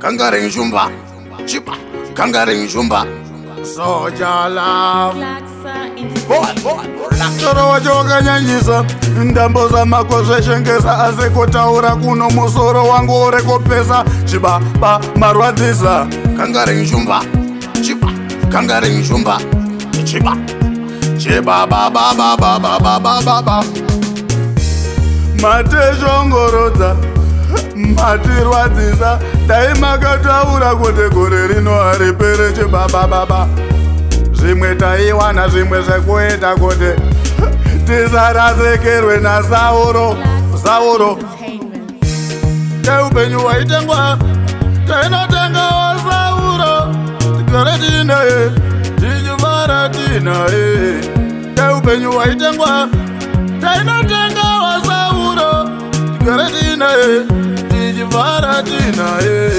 Kangaring Shumba. Chiba. Kangaring Shumba. Soja love. Mutoro wacho wakanyanyisa, ndambo zamako zveshengesa, asi kutaura kuno musoro wangu uri kupisa. Chibaba, marwadzisa. Kangaring Shumba. Chiba. Kangaring Shumba. Chiba. Chiba ba ba ba ba ba ba ba ba ba. Mateshongorodza, matirwadzisa. Dai makataura kuti gore rino haripere, chibaba baba. Zvimwe taiwana zvimwe zvekuita kuti tisarasekerwe naSauro, Sauro. Teupenyu hwaitengwa, tainotenga waSauro, tigare tiinaye, tichifara tiinaye. Teupenyu hwaitengwa, tainotenga waSauro, tigare tiinaye, tichifara tiinaye.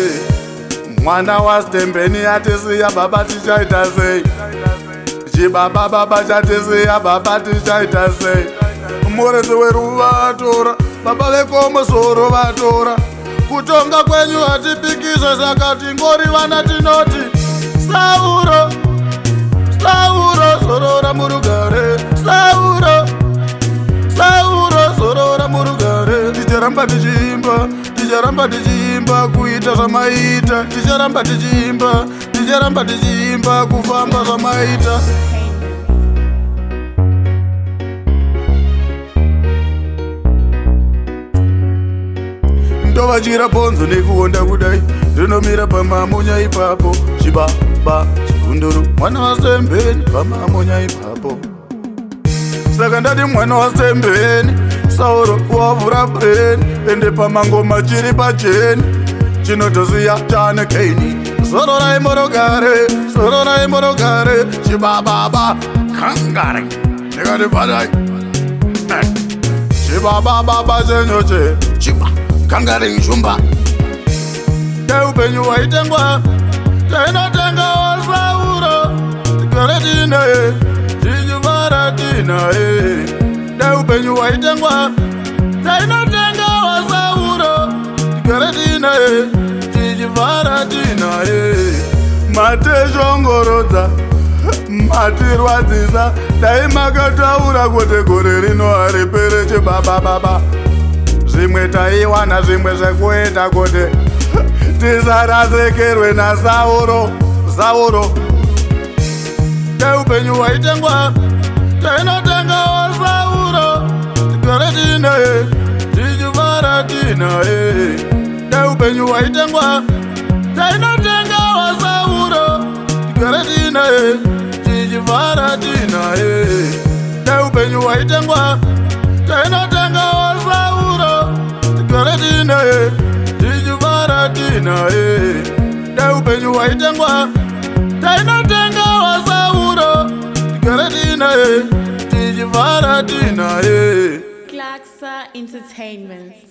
Mwana waStembeni atisiya, baba, tichaita sei? Chibaba baba chatisiya, baba, tichaita sei? Muredzi weruva vatora, baba vekomusoro vatora. Kutonga kwenyu hatipikise, saka tingori vana tinoti Sauro, Sauro, zorora murugare. Sauro, Sauro, zorora murugare. Ticharamba tichiimba, ticharamba tichiimba kuita zvamaita. Ticharamba tichiimba, ticharamba tichiimba kufamba zvamaita. Ndovachira bhonzo nekuonda kudai, ndinomira pamamonya ipapo. Chibaba chigunduru, mwana wasembeni, pamamonya ipapo. Saka ndati mwana wasembeni, Sauro wavhura brain, ende pamangoma chiri pacheni, chinotosiya chane keni. Zororai murugare, zororai murugare, chibababa. Kangare. Ndikati badai chibabababa chenyoche. Chiba. Kangaring Shumba. Teupenyu hwaitengwa, tainotenga waSauro, tigare tiinaye, tichifara tiinaye. Teupenyu hwaitengwa, tainotenga waSauro, tigare tiinaye, tichifara tiinaye. Mateshongorodza, matirwadzisa. Dai makataura kuti gore rino haripere, chibaba baba. Zvimwe taiwana zvimwe zvekuita kuti tisarasekerwe naSauro, Sauro. Teupenyu hwaitengwa, tainotenga waSauro, tigare tiinaye, tichifara tiinaye. Teupenyu hwaitengwa, tainotenga waSauro, tigare tiinaye, tichifara tiinaye. Teupenyu hwaitengwa, tainotenga waSauro, tigare tiinaye, tichifara tiinaye. Teupenyu hwaitengwa, tainotenga waSauro, tigare tiinaye, tichifara tiinaye. Claxa Entertainment.